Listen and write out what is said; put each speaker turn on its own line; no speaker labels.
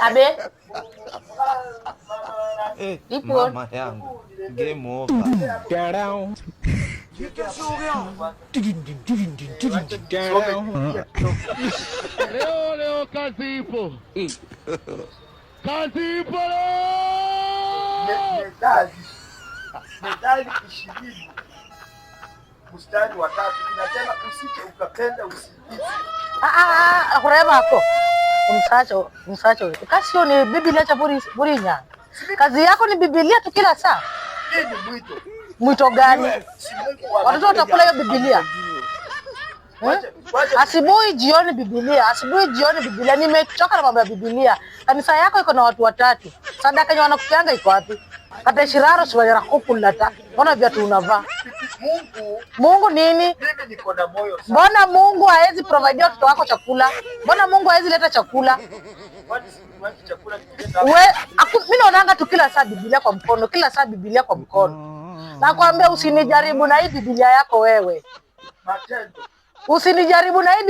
Abe.
Eh,
Ipo.
mama yangu. Game over.
Leo leo kazi ipo. Kazi ipo leo.
Methali 20 mstari wa 3 inasema usije ukapenda usingizi.
Ah, ah, ah, kurema ko. Umsacho, umsacho. Kasi ni Biblia cha buri buri nyanga. Kazi yako ni Biblia tu kila saa.
Hii ni mwito.
Mwito gani?
Si Mungu
Watoto watakula hiyo Biblia. Eh?
Wacha
Asubuhi jioni Biblia, asubuhi jioni Biblia. Nimechoka na mambo ya Biblia. Kanisa yako iko na watu watatu. Sadaka yenye wanakupeanga iko wapi? Kata shiraro siwanyara kukulata. Mbona viatu unavaa?
Mungu,
Mungu nini?
mimi niko na moyo sana.
Mbona Mungu hawezi provide watoto wako chakula? Mbona Mungu hawezi leta chakula?
Kwani kwani chakula nikileta
We, mimi naonanga tu kila saa Biblia kwa mkono, kila saa Biblia kwa mkono. Nakwambia usinijaribu na hii Biblia yako wewe.
Matendo.
Usinijaribu na hii.